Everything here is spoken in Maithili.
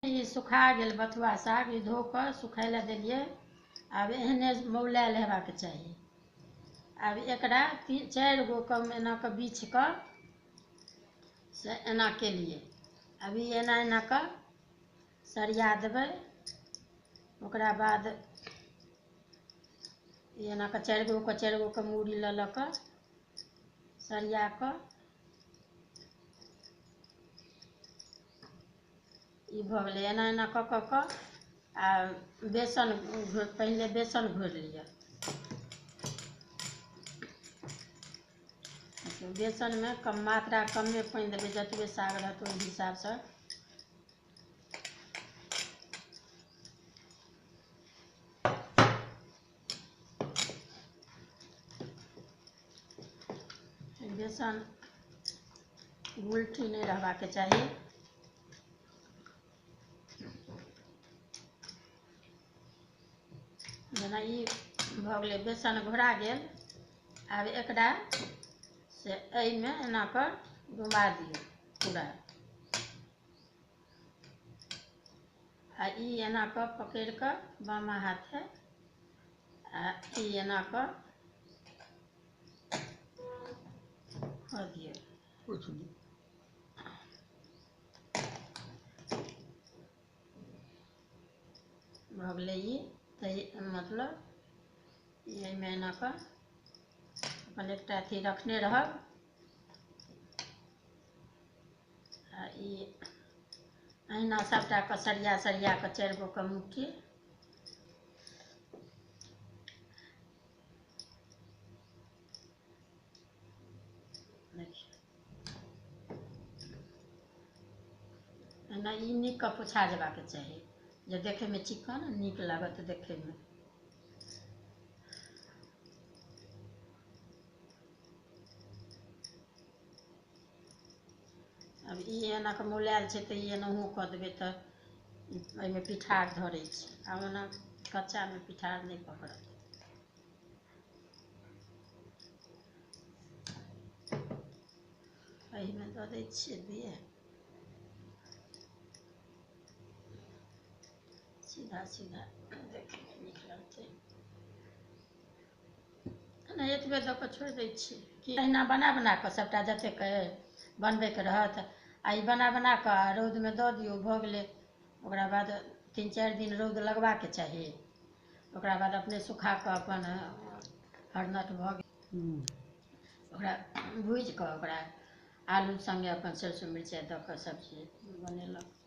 ई सुखा गेल बथुआ साग, ई धो कऽ सुखाय लए देलियै। आब एहने मौलायल हेबाक चाही। आब एकरा 3-4 गो कम एना कऽ बीछ कऽ से एना केलियै। आब ई एना एना कऽ सरिया देबै। ओकरा बाद ई एना कऽ 4 गो कऽ 4 गो कऽ मूड़ी लऽ लऽ कऽ सरिया कऽ ई भऽ गेलै। एना एना कऽ कऽ कऽ आ बेसन पहिले बेसन घोरि लिअ। बेसनमे कम मात्रा कमे पानि देबै, जतबे साग रहत ओहि हिसाबसँ। बेसन गुलठी नहि रहबाक चाही। जेना ई भऽ गेलै, बेसन घोरा गेल। आब एकरा से एहिमे एना कऽ डुबा दियौ पूरा। आ ई एना कऽ पकड़ि कऽ बामा हाथे आ ई एना कऽ कऽ दियौ। भऽ गेलै ई। तऽ मतलब ई एहिमे एना कऽ अपन एकटा अथी रखने रहब। आ ई अहिना सभटा कऽ सरिया सरिया कऽ 4 गो कऽ मुट्ठी देखियौ। एना ई नीक कऽ पोछा जेबाक चाही, जे देखैमे चिकन नीक लागत देखैमे। आब ई एना कऽ मौलायल छै तऽ ई एनाहु कऽ देबै तऽ एहिमे पिठार धरै छै। आ ओना कच्चामे पिठार नहि पकड़त। एहिमे दऽ दै छियै दिए सीधा सीधा देखैमे नीक लगतै। नहि एतबे दऽ कऽ छोड़ि दै छियै कि अहिना बना बना कऽ सभटा जतेक बनबैके रहत। आ ई बना बना कऽ रौदमे दऽ दियौ, भऽ गेलै। ओकरा बाद 3-4 दिन रौद लगबाके चाही। ओकरा बाद अपने सुखा कऽ अपन हरनट भऽ गेल। ओकरा भूजि कऽ ओकरा आलू सङ्गे अपन सरिसो मिरचाइ दऽ कऽ सब्जी बनेलक।